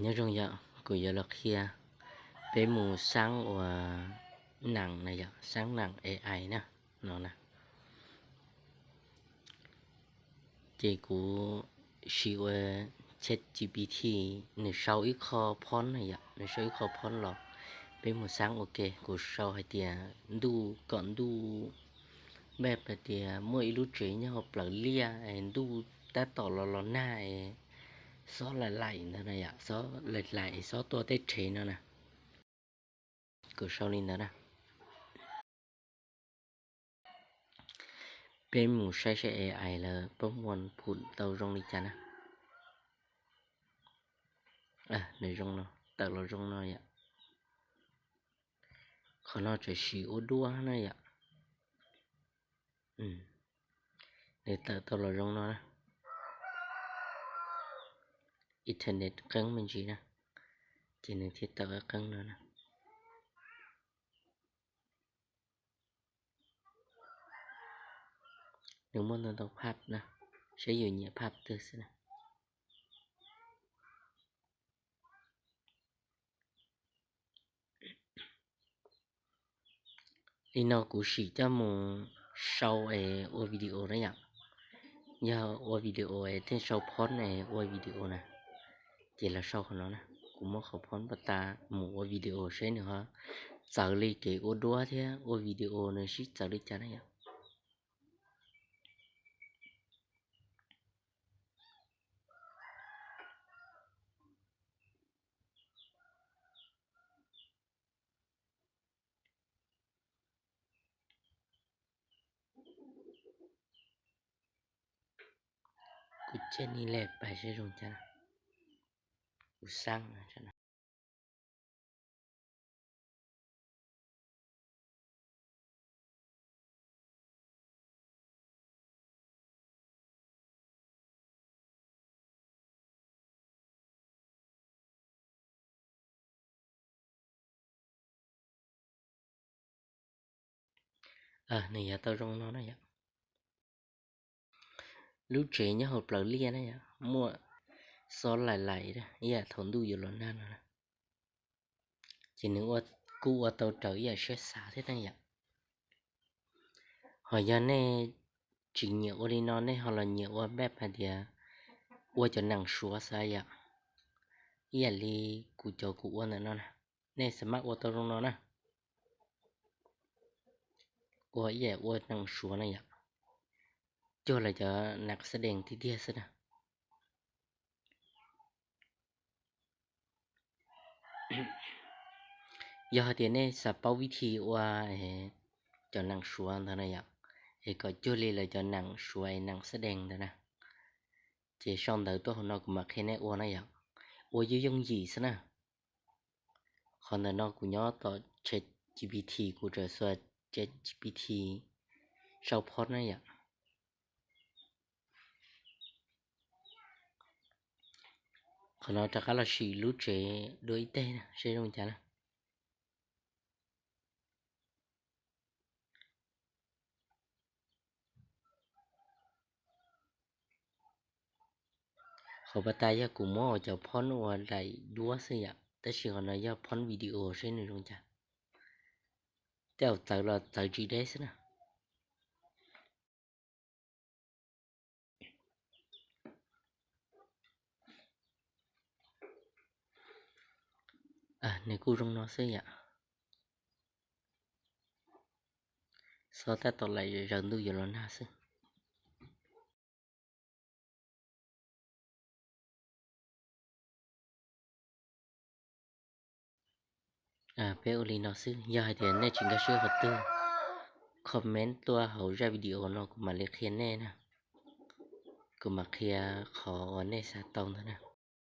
Nyob zoo yom, kuv yuav los qhia peb mus xaab ua nam na yom, xaab nam A I na, no na. Ces kuv siv ua ChatGPT, nws sau ib qho phoob na yom, nws sau ib qho phoob los peb mus xaab ua ke. Kuv sau hais tias ntuj, kom ntuj, npaj hais tias muaj ib lub tsev nyob hauv plawv liaj es ntuj tab tom los los nag es xob laim laim ntawd na yom, xob laim laim es xob tua teb rhev no na. Kuv sau li ntawd na. Peb mus saib saib A I lawv poob muag phum tau zoo li cas na. Nws zoo no, tawm los zoo no yom. Qhov no tseem siv ua duab na yom. Nws tawm tau los zoo no na. Internet qeeb me ntsis na, ces nws thiaj tawm qeeb no na. Nws muaj ntau ntau phaj na, saib yus nyiam phaj twg xwb na. Li no kuv sim coj mus sau es ua video na yom. Yog ua video es thiaj sau phoob es ua video na, ces los sau qhov no na. Kuv muab qhov phoob pas tas mus ua video seb nws ho txawv li kev ua duab thiab ua video nws sib txawv li cas na yom. Kuv cia ni le pais seb zoo cas. Kuv xaab. Nws yuav tau zoo no na yom. Lub tsev nyob hauv plawv liaj na yom, muaj xob laim laim ib yam thaum ntuj yuav los nag no na. Ces nws kuj ua tau raws ib yam siab xav thiab na yom. Ho yog nej tsis nyiam ua li no, nej ho los nyiam ua npaj hais tias ua cov nees suav xav yom, ib yam li kuv cov kuv ua ntawm no na, nej xav maj ua tau zoo no na. Ua ib yam ua nees suav na yom, cuag lawv cov nees xab dees tiag tiag xwb na. Yog hais tias nej xav paub vib thi ua cov nees suav ntawd na yom, es kom cuag li lawv cov nees suav es nees xab dees ntawd na, ces sau ntawv tuaj hauv no kuv mam qhia nej ua na yom. Ua yooj yooj yim xwb na. Qhov ntawm no kuv nyob tom ChatGPT, kuv tseem xuas ChatGPT sau phoob na yom. Qhov no rov qab los sim lub tsev dua ib teg seb zoo cas na. Qhov pas tas yog kuv muab ua cov phoob ua daim duab xwb yom, tab sis qhov no yog phoob video seb nws zoo cas. Tej zaum txawv los txawv tsis deb xwb na. Nws kuj zoo no xwb yom. Xob tab tom laim zaws ntuj yuav los nag xwb. Peb ua li no xwb, yog hais tias nej tsis nkag siab qhov twg, comment tuaj hauv zaj video no kuv mam li qhia nej na. Kuv mam qhia qhov uas nej xav tau ntawd na.